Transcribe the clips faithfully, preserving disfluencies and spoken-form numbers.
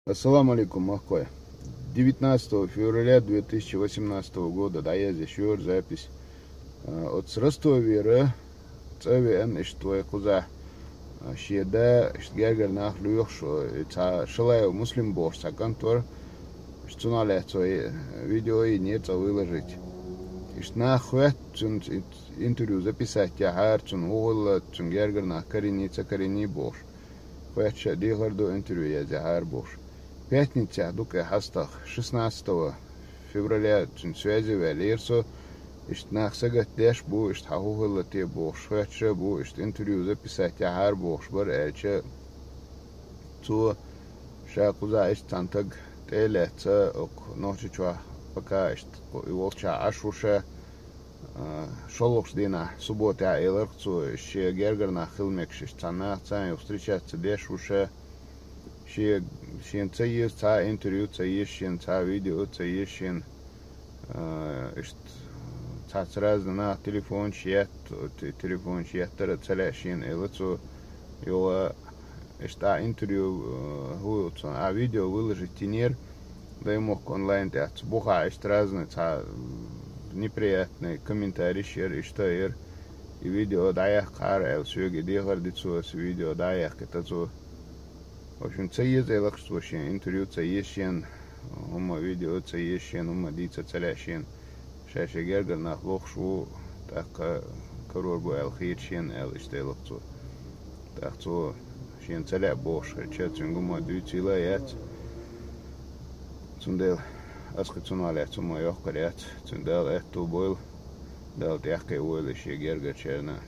Ассаламу алейкум, махкой. Девятнадцатого февраля две тысячи восемнадцатого года дӀаязъеш йора запись. А, оцу Ростовера цӀа веана иштта вай кхузахь, а, шен да, иштта гергара нах лоьхуш, и цхьа Шалаев Муслим бохуш цхьа кӀант вара, иштта цунах лаьцна вай, э, видео йинера цӀа выложить. Иштта нах хоьтту цуьнца ин-, интервью записать яхьара, цунна хӀун хилла, цуьнан гергара нах карийний, ца карийний бохуш. Хоьттуш а дехар ду, интервью язъяхьара бохуш. Пятницехь дукха хьастагӀа, шестнадцатого февраля, цуьнца связе ваьллера со. Иштта нах сагатдеш бу, иштта хьан хӀун хилла те бохуш, хоьттуш а бу, иштта интервью записать яхьара бохуш бара аьлча, цо ша кхузахь иштта цхьана таг тӀе а лаьцна, окху Нохчийчохь пока иштта и волчохь Ӏаш ву ша, а, шолгӀачу дийнахь, субботехь, элира цо, шен гергара нах хила мегаш иштта цхьана нахаца юха встречаться деш ву ша. Шен, шена ца еза цхьа интервью, ца еза шена цхьа видео, ца еза шена, а, иштта цхьацца разный наха телефонаш етта, те-, телефонаш еттара ца лаьа шена, элира цо. Юха иштта а интервью, а, хӀу, цунна а видео выложить йинера, Даймохк онлайн тӀехь цу бухахь иштта разный цхьа, м, неприятный комментарийш яра, иштта яра. И видео дӀаяккхахьара аьлла, соьга и дехар ди цо, аса видео дӀа а яьккхина цо. В общем, ца еза элира цо шена интервью, ца еза шена хӀума, видео ца еза шена хӀума, дийца ца лаьа шена. Ша шен гергара нах лохуш ву, тӀаккха карор бу аьлла хета шена аьлла, иштта элира цо. ТӀаккха цо шена ца лаьа бохуш хилча, цуьнга хӀума дуьйцийла яц. Цундела аса кхин цунах лаьцна хӀума йоккхур яц. Цуьнан Дала аьтту бойла, Дала тӀаьхьакхиийна войла шен гергарчарна.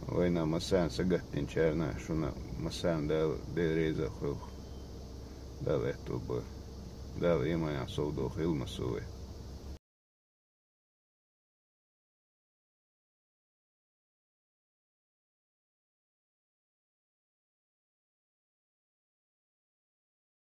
Вайна массарна сагатдинчарна, шуна массарна Дала де реза а хуьлда. Дала аьтту бойла. Дала ийманехь совдохийла массо а вай.